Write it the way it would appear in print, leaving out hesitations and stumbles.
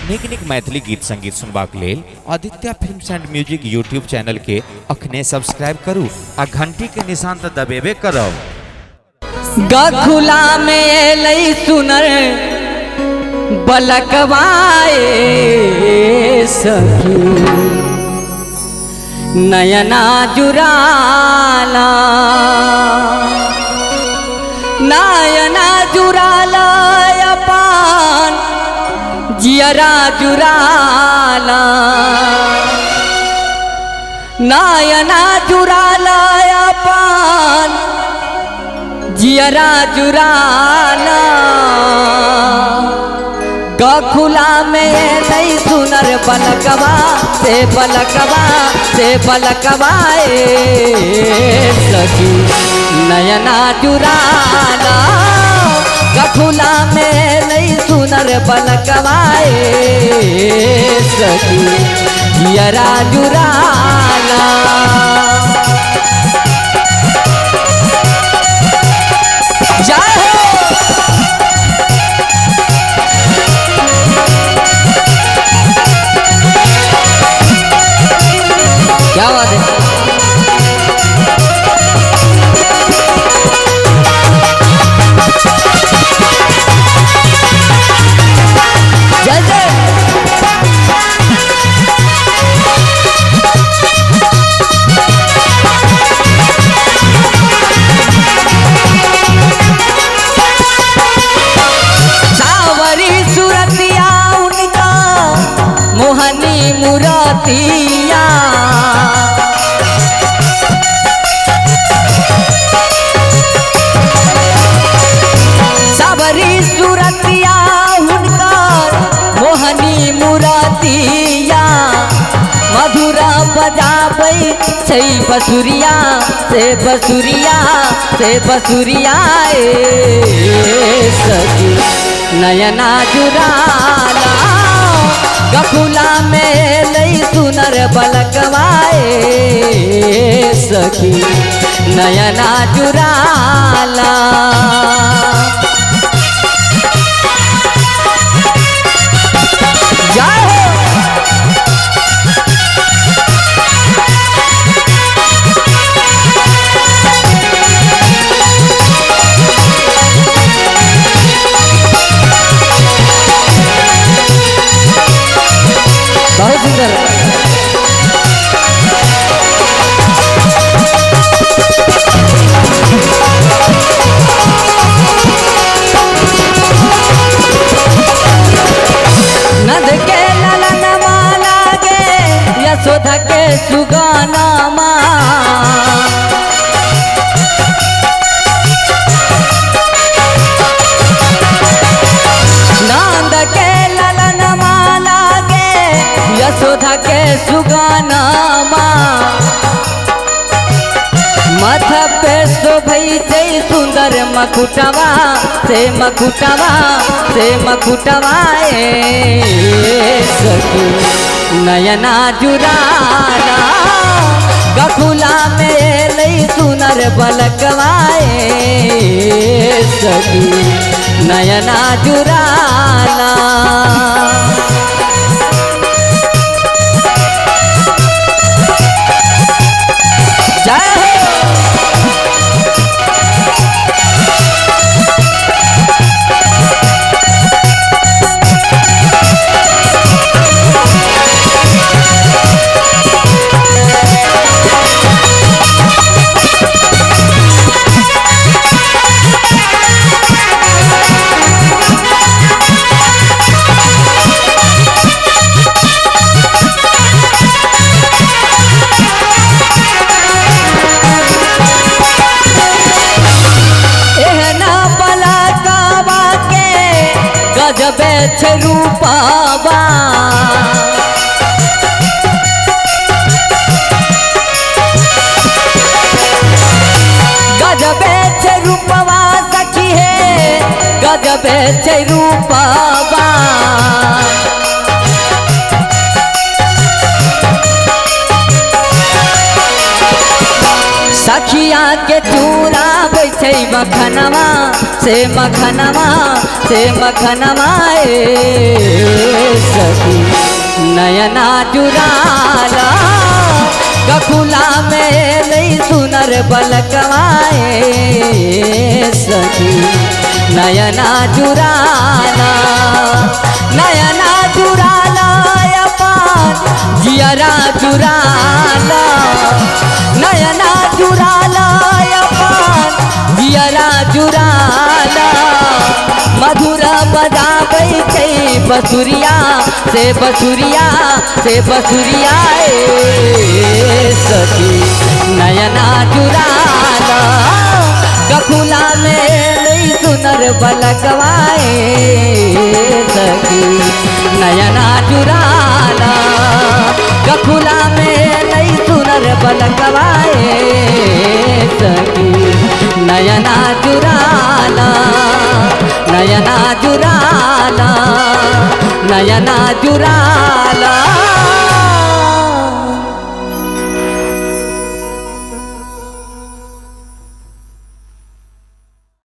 नीक नीक मैथिली गीत संगीत सुनबाक लेल Aditya films and music YouTube channel के अखने सब्सक्राइब करू आ घंटी के निशान तऽ दबेबे करब। गखुला में एलै सुनर बलकवाए सखी नयना जुराला नयना जुराला अपान जियरा जुराला नयना जुराला अपान जियरा जुराला गखुला में नहीं सुनर बलकवा से बलकवा से बलकवा ए सखी नयना जुराला गखुला में नहीं सुनर बलकवा ए सखी जियरा जुराला। जय हो। क्या बात है। जय जय। सावरी सुरतिया उनका मोहनी मुरतिया सावरी सुरतिया उनका मोहनी मुरतिया मधुरा बजाबै छै बसुरिया से बसुरिया से बसुरिया ए सखी नयना जुराला गखुला में लई सुनर बलकवा ए सखी नयना जुराला। जय हो। बहुत सुंदर। नद के ललनवा लागे यशोदा के सुगानामा नंद के ललनवा लागे यशोदा के सुगानामा माथा पे शोभै छै सुंदर मकुटवा से मकुटवा से मकुटवा ए सखी नयना जुराला गखुला में लई सुनर बलकवा ए सखी नयना जुराला। जय हो। एहना बलकवा के गजबे छै रूपवा गजबे छै रूपवा सखी हे गजबे छै रूपवा सखिया के चूराबै छै मखनवा से मखनवा से मखनवा ए सखी। नयना जुराला ककुला में नहीं सुनर बलकवाए सखी नयना जुराला नयना जुराला अपान जियरा जुराला नयना जुराला अपान जियरा जुराला मधुर बजाबै छै बसुरिया से बसुरिया से बसुरिया ए सखी नयना जुराला ककुला में नहीं सुनर बलकवाए सखी नयना जुराला ककुला में नहीं सुनर बलकवाए सखी नयना जुराला नयना जुराला नयना जुराला।